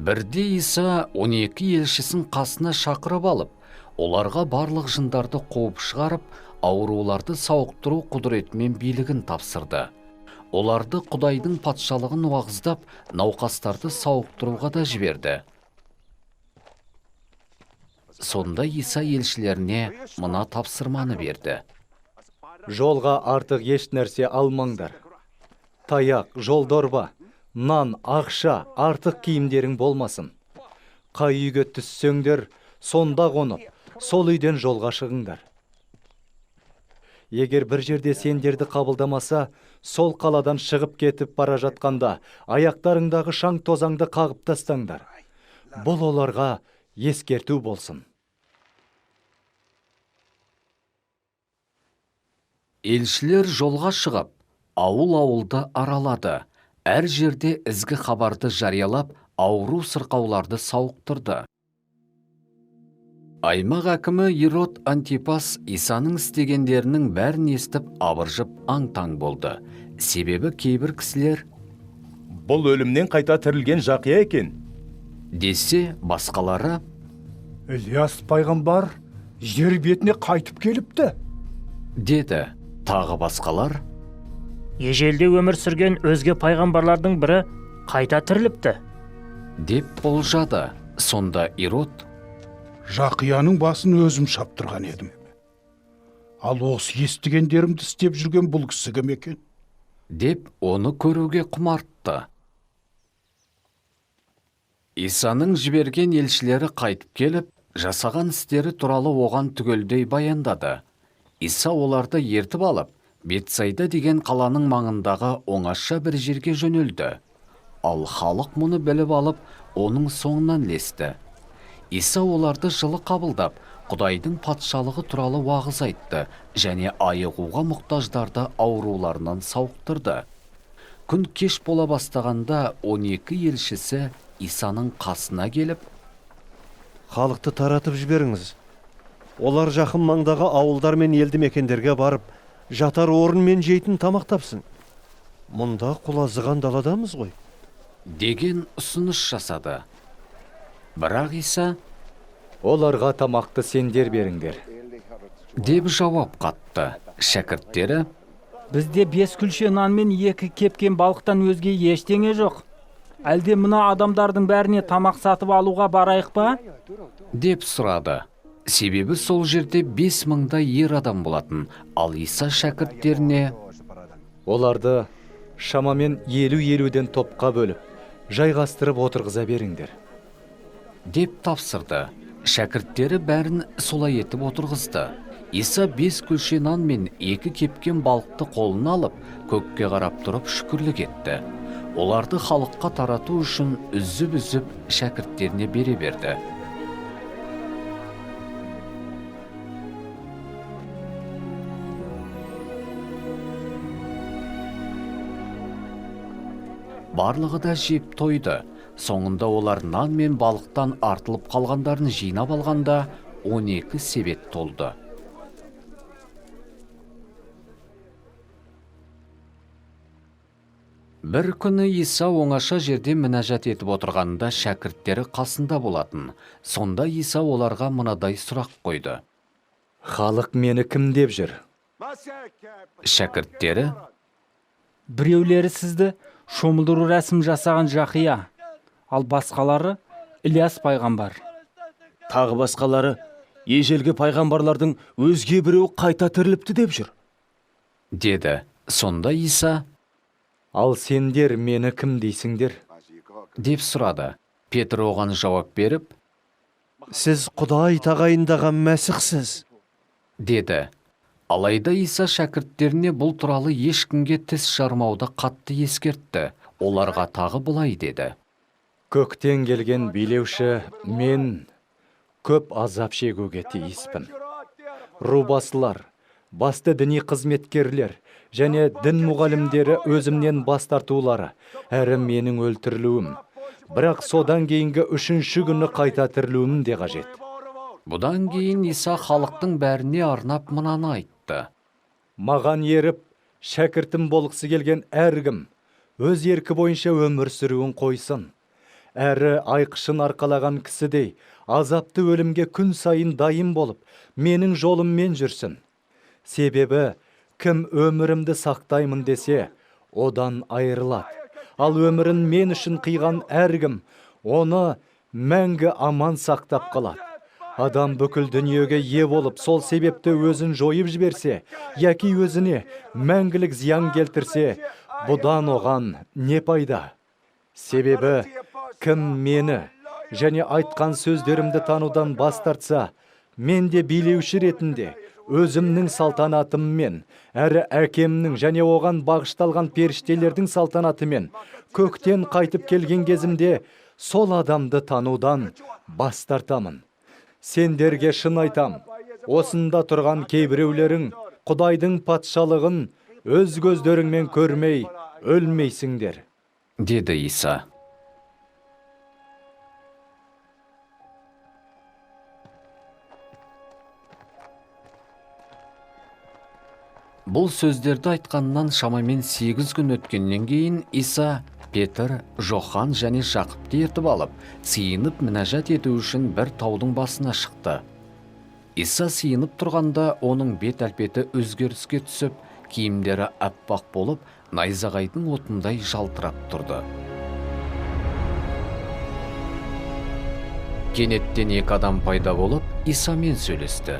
Бірде Иса 12 елшісін қасына шақырып алып, оларға барлық жындарды қуып шығарып, ауруларды сауықтыру құдіреті мен билігін тапсырды. Оларды Құдайдың патшалығын уағыздап, науқастарды сауықтыруға да жіберді. Сонда Иса елшілеріне мына тапсырманы берді. Жолға артық еш нәрсе алмаңдар. Таяқ, жолдорба, нан, ақша, артық киімдерің болмасын. Қай үйге түссеңдер, сонда қонып, сол үйден жолға шығыңдар. Егер бір жерде сендерді қабылдамаса, сол қаладан шығып кетіп бара жатқанда, аяқтарыңдағы шаң тозаңды қағып тастаңдар. Бұл оларға ескерту болсын. Елшілер жолға шығып, ауыл-ауылды аралады. Әр жерде ізгі хабарды жариялап, ауру сырқауларды сауықтырды. Аймақ әкімі Ирод Антипас Исаның істегендерінің бәрін естіп, абыржып аң-таң болды. Себебі кейбір кісілер: «Бұл өлімнен қайта тірілген Жақия екен», – десе, басқалары: «Ілияс пайғамбар жер бетіне қайтып келіпті», – деді. Тағы басқалар: «Ежелде өмір сүрген өзге пайғамбарлардың бірі қайта тіріліпті», – деп болжады. Сонда Ирод: «Жақияның басын өзім шаптырған едім. Ал осы естігендерімді істеп жүрген бұл кісі кім екен?» деп, оны көруге құмартты. Исаның жіберген елшілері қайтып келіп, жасаған істері туралы оған түгелдей баяндады. Иса оларды ертіп алып, Бетсайда деген қаланың маңындағы оңаша бір жерге жөнелді. Ал халық мұны біліп алып, оның соңынан ілесті. Иса оларды жылы қабылдап, Құдайдың патшалығы туралы уағыз айтты және айығуға мұқтаждарды ауруларынан сауықтырды. Күн кеш бола бастағанда, 12 елшісі Исаның қасына келіп: «Халықты таратып жіберіңіз. Олар жақын маңдағы ауылдар мен елді мекендерге барып, жатар орын мен жейтін тамақ тапсын. Мұнда құлазыған даладамыз ғой», – деген ұсыныс жасады. Бірақ Иса: «Оларға тамақты сендер беріңдер». деп жауап қатты. Шәкірттері: «Бізде 5 күлше нан мен 2 кепкен балықтан өзге ештеңе жоқ. Әлде мына адамдардың бәріне тамақ сатып алуға барайық па?» деп сұрады. Себебі сол жерде 5000-дай ер адам болатын. Ал Иса шәкірттеріне: «Оларды шамамен 50-50-ден топқа бөліп, жайғастырып отырғыза беріңдер». деп тапсырды. Шәкірттері бәрін солай етіп отырғызды. Иса 5 күлше нан мен 2 кепкен балықты қолына алып, көкке қарап тұрып шүкірлік етті. Оларды халыққа тарату үшін үзіп-үзіп шәкірттеріне бере берді. Барлығы да жеп тойды. Соңында олар нан мен балықтан артылып қалғандарын жинап алғанда, 12 себет толды. Бір күні Иса оңаша жерде мінәжат етіп отырғанда, шәкірттері қасында болатын. Сонда Иса оларға мынадай сұрақ қойды: «Халық мені кім деп жүр?» Шәкірттері: «Біреулері сізді шомылдыру рәсімін жасаған Жақия, ал басқалары Ілияс пайғамбар, Тағы басқалары ежелгі пайғамбарлардың өзге біреуі қайта тіріліпті деп жүр», – деді. Сонда Иса: «Ал сендер мені кім дейсіңдер?» деп сұрады. Петр оған жауап беріп: «Сіз Құдай тағайындаған Мәсіхсіз». деді. Алайда Иса шәкірттеріне бұл туралы ешкімге тіс жармауды қатты ескертті. Оларға тағы былай деді: «Көктен келген билеуші мен көп азап шегуге тиіспін. Рубасылар, басты діни қызметкерлер және дін мұғалімдері өзімнен бас тартулары, әрі менің өлтірілуім, бірақ содан кейінгі үшінші күні қайта тірілуім де қажет». Бұдан кейін Иса халықтың бәріне арнап мынаны айтты: «Маған еріп, шәкіртім болғысы келген әркім өз еркі бойынша өмір сүруін қойсын, Әрі айқышын арқалаған кісідей азапты өлімге күн сайын дайын болып, менің жолыммен жүрсін. Себебі кім өмірімді сақтаймын десе, одан айырылады. Ал өмірін мен үшін қиған әркім оны мәңгі аман сақтап қалады. Адам бүкіл дүниеге ие болып, сол себепті өзін жойып жіберсе, яки өзіне мәңгілік зиян келтірсе, бұдан оған не пайда? Себебі кім мені және айтқан сөздерімді танудан бас тартса, мен де билеуші ретінде өзімнің салтанатыммен, әрі әкемнің және оған бағышталған періштелердің салтанатымен көктен қайтып келген кезімде сол адамды танудан бас тартамын. Сендерге шын айтам, осында тұрған кейбіреулерің Құдайдың патшалығын өз көздеріңмен көрмей өлмейсіңдер, деді Иса. Бұл сөздерді айтқаннан шамамен 8 күн өткеннен кейін Иса Петр, Жохан және Жақыпты ертіп алып, сыйынып мінәжат ету үшін бір таудың басына шықты. Иса сыйынып тұрғанда оның бет әлпеті өзгеріске түсіп, киімдері аппақ болып, найзағайдың отындай жалтырап тұрды. Кенеттен екі адам пайда болып, Исамен сөйлесті.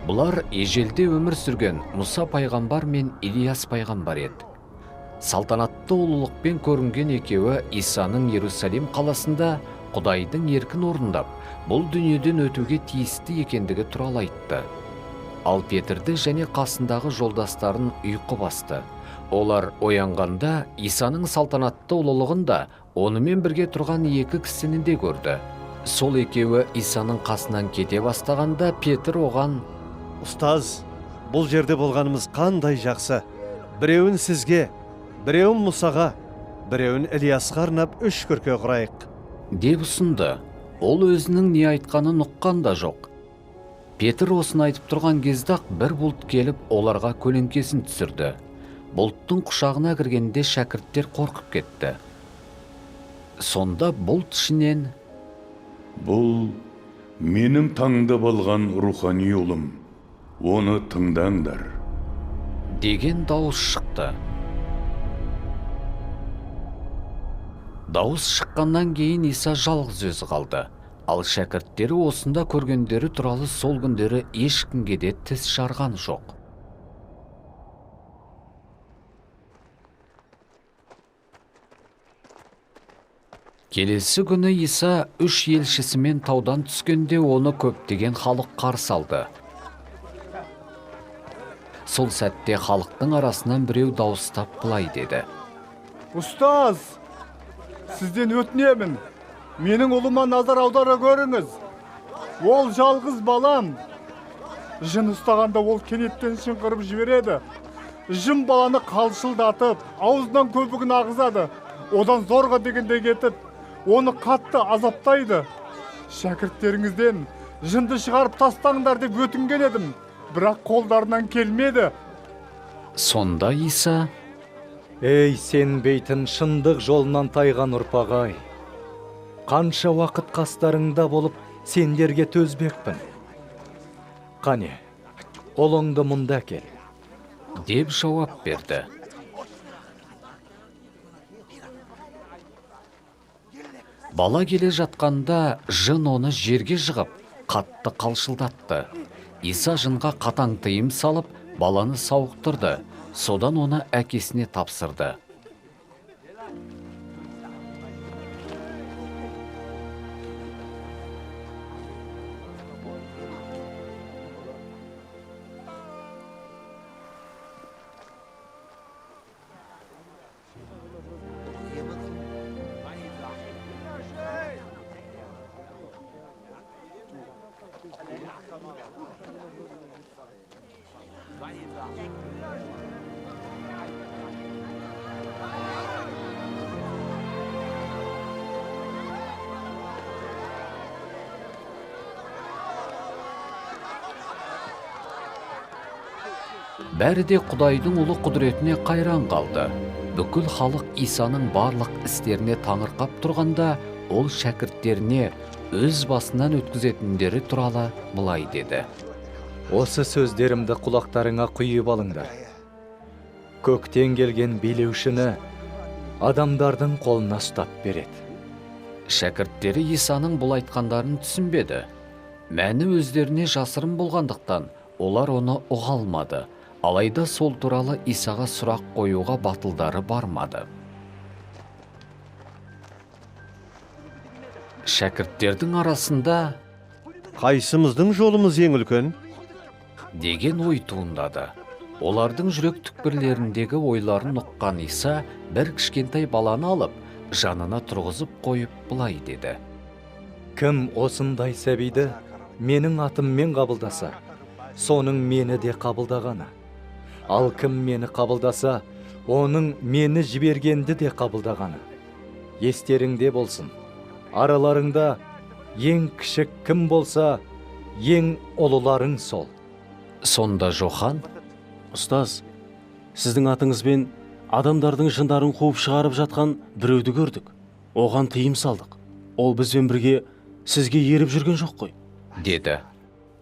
Бұлар ежелде өмір сүрген Мұса пайғамбар мен Илияс пайғамбар еді. Салтанатты ұлылықпен көрінген екеуі Исаның Иерусалим қаласында Құдайдың еркін орындап, бұл дүниеден өтуге тиісті екендігі туралы айтты. Ал Петрді және қасындағы жолдастарын ұйқы басты. Олар оянғанда Исаның салтанатты ұлылығын да онымен бірге тұрған екі кісіні де көрді. Сол екеуі Исаның қасынан кете бастағанда Петр оған: «Ұстаз, бұл жерде болғанымыз қандай жақсы. Біреуін сізге, біреуін Мұсаға, біреуін Ілиясқа арнап 3 күрке құрайық», деп ұсынды. Ол өзінің не айтқанын ұққан да жоқ. Петр осыны айтып тұрған кезде-ақ бір бұлт келіп оларға көлеңкесін түсірді. Бұлттың құшағына кіргенде шәкірттер қорқып кетті. Сонда бұлт ішінен: «Бұл менің таңдап алған рухани ұлым, оны тыңдаңдар», деген дауыс шықты. Дауыс шыққаннан кейін Иса жалғыз өзі қалды. Ал шәкірттері осында көргендері туралы сол күндері ешкімге де тіс жарған жоқ. Келесі күні Иса 3 елшісімен таудан түскенде оны көптеген халық қарсы алды. Сол сәтте халықтың арасынан біреу дауыстап былай деді: «Ұстаз, сізден өтінемін, менің ұлыма назар аудара көріңіз. Ол жалғыз балам. Жын ұстағанда ол кенеттен шыңғырып жібереді. Жын баланы қалшылдатып, аузынан көбігін ағызады. Одан зорға дегенде кетіп, оны қатты азаптайды. Шәкірттеріңізден жынды шығарып тастаңдар деп өтінген едім, бірақ қолдарынан келмеді». Сонда Иса: «Ей, сенбейтін, шындық жолынан тайған ұрпақ-ай, қанша уақыт қастарыңда болып сендерге төзбекпін? Қане, ұлыңды мұнда әкел», деп жауап берді. Бала келе жатқанда жын оны жерге жығып, қатты қалшылдатты. Иса жынға қатаң тыйым салып, баланы сауықтырды. Содан оны әкесіне тапсырды. Бәрі де Құдайдың ұлы құдіретіне қайран қалды. Бүкіл халық Исаның барлық істеріне таңырқап тұрғанда, Ол шәкірттеріне өз басынан өткізетіндері туралы былай деді: Осы сөздерімді құлақтарыңа құйып алыңдар. Көктен келген билеушіні адамдардың қолына ұстап береді. Шәкірттері Исаның бұл айтқандарын түсінбеді. Мәні өздеріне жасырын болғандықтан, олар оны ұға алмады. Алайда сол туралы Исаға сұрақ қоюға батылдары бармады. Шәкірттердің арасында Қайсымыздың жолымыз ең үлкен? деген ой туындады. Олардың жүрек түкпірлеріндегі ойларын ұққан Иса бір кішкентай баланы алып, жанына тұрғызып қойып былай деді: Кім осындай сәбиді менің атыммен қабылдаса, соның мені де қабылдағаны. Ал кім мені қабылдаса, оның мені жібергенді де қабылдағаны. Естеріңде болсын, араларыңда ең кішік кім болса, ең ұлыларың сол. Сонда Жохан: Ұстаз, сіздің атыңызбен адамдардың жындарын қуып шығарып жатқан біреуді көрдік. Оған тыйым салдық. Ол бізбен бірге сізге еріп жүрген жоқ қой, деді.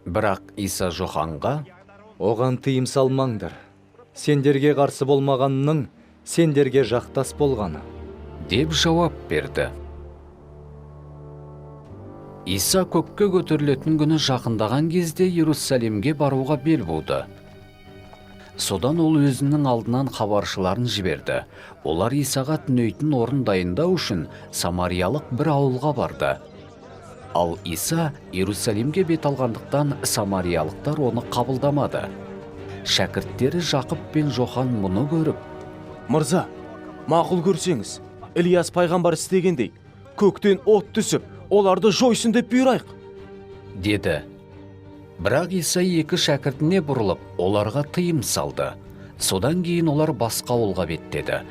Бірақ Иса Жоханға: Оған тыйым салмаңдар. Сендерге қарсы болмағанның сендерге жақтас болғаны, деп жауап берді. Иса көкке көтерілетін күні жақындаған кезде Иерусалимге баруға бел буды. Содан ол өзінің алдынан хабаршыларын жіберді. Олар Исаға түнейтін орын дайындау үшін самариялық бір ауылға барды. Ал Иса Иерусалимге бет алғандықтан самариялықтар оны қабылдамады. Шәкірттері Жақып пен Жохан мұны көріп: Мырза, мақұл көрсеңіз, Ілияс пайғамбар істегендей, көктен от түсіп, оларды жойсын деп бұйырайық, деді. Бірақ Иса екі шәкіртіне бұрылып, оларға тыйым салды. Содан кейін олар басқа ауылға беттеді.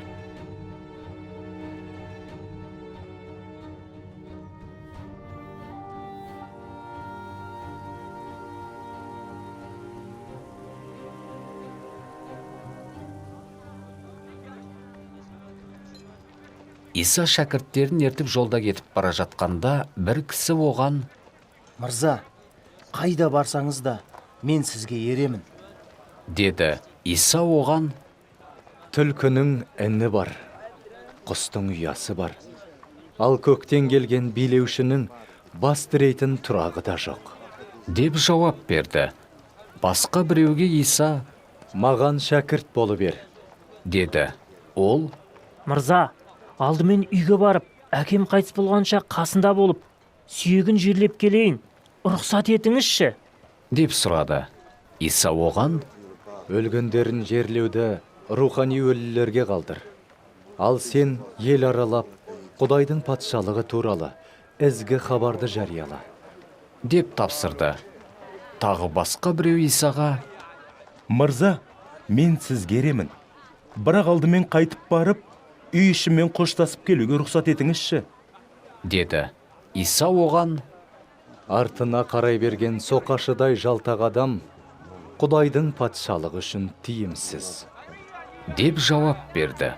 Иса шәкірттерін ертіп жолда кетіп бара жатқанда, бір кісі оған: Мырза, қайда барсаңыз да, мен сізге еремін, деді. Иса оған: Түлкінің іні бар, құстың ұясы бар, ал көктен келген билеушінің бас тірейтін тұрағы да жоқ, деп жауап берді. Басқа біреуге Иса: Маған шәкірт болып ер, деді. Ол: Мырза, алдымен үйге барып, әкем қайтыс болғанша қасында болып, сүйегін жерлеп келейін. Рұқсат етіңізші, деп сұрады. Иса оған: Өлгендерін жерлеуді рухани өлілерге қалдыр. Ал сен ел аралап, Құдайдың патшалығы туралы ізгі хабарды жарияла, деп тапсырды. Тағы басқа біреу Исаға: Мырза, мен сізге еремін. Бірақ алдымен қайтып барып, үй ішіммен қоштасып келуге рұқсат етіңізші, деді. Иса оған: Артына қарай берген соқашыдай жалтақ адам Құдайдың патшалығы үшін тиімсіз, деп жауап берді.